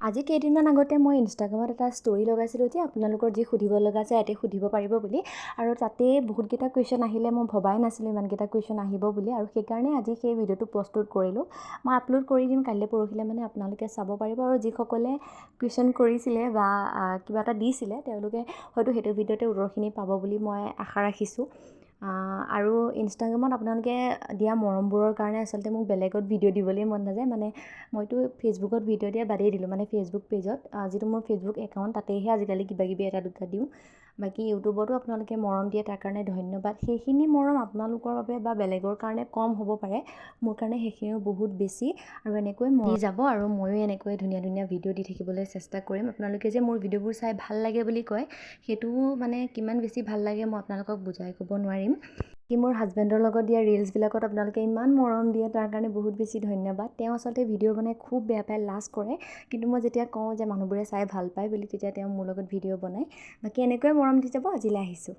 আজি কেইদিনমান আগতে মই ইনষ্টাগ্ৰামত এটা ষ্ট'ৰী লগাইছিলোঁ যে আপোনালোকৰ যি সুধিব লগা আছে ইয়াতে সুধিব পাৰিব বুলি। আৰু তাতেই বহুতকেইটা কুৱেশ্যন আহিলে। মই ভবাই নাছিলোঁ ইমানকেইটা কুৱেশ্যন আহিব বুলি আৰু সেইকাৰণে আজি সেই ভিডিঅ'টো প্ৰস্তুত কৰিলোঁ। মই আপলোড কৰি দিম কাইলৈ পৰহিলৈ মানে, আপোনালোকে চাব পাৰিব। আৰু যিসকলে কুৱেশ্যন কৰিছিলে বা কিবা এটা দিছিলে, তেওঁলোকে হয়তো সেইটো ভিডিঅ'তে উত্তৰখিনি পাব বুলি মই আশা ৰাখিছোঁ। আৰু ইনষ্টাগ্ৰামত আপোনালোকে দিয়া মৰমবোৰৰ কাৰণে আচলতে মোক বেলেগত ভিডিঅ' দিবলৈ মন নাযায়। মানে মইতো ফেচবুকত ভিডিঅ' দিয়া বাদেই দিলোঁ। মানে ফেচবুক পেজত, যিটো মোৰ ফেচবুক একাউণ্ট, তাতেহে আজিকালি কিবা কিবি এটা দুটা দিওঁ। বাকী ইউটিউবতো আপোনালোকে মৰম দিয়ে, তাৰ কাৰণে ধন্যবাদ। সেইখিনি মৰম আপোনালোকৰ বাবে বা বেলেগৰ কাৰণে কম হ'ব পাৰে, মোৰ কাৰণে সেইখিনিও বহুত বেছি। আৰু এনেকৈ দি যাব আৰু ময়ো এনেকৈ ধুনীয়া ধুনীয়া ভিডিঅ' দি থাকিবলৈ চেষ্টা কৰিম। আপোনালোকে যে মোৰ ভিডিঅ'বোৰ চাই ভাল লাগে বুলি কয়, সেইটোও মানে কিমান বেছি ভাল লাগে মই আপোনালোকক বুজাই ক'ব নোৱাৰিম। কি মোৰ হাজবেণ্ডৰ লগত দিয়া ৰিলচবিলাকত আপোনালোকে ইমান মৰম দিয়ে, তাৰ কাৰণে বহুত বেছি ধন্যবাদ। তেওঁ আচলতে ভিডিঅ' বনাই খুব বেয়া পায়, লাজ কৰে। কিন্তু মই যেতিয়া কওঁ যে মানুহবোৰে চাই ভাল পায় বুলি, তেতিয়া তেওঁ মোৰ লগত ভিডিঅ' বনায়। বাকী এনেকৈয়ে মৰম দি যাব। আজিলৈ আহিছোঁ।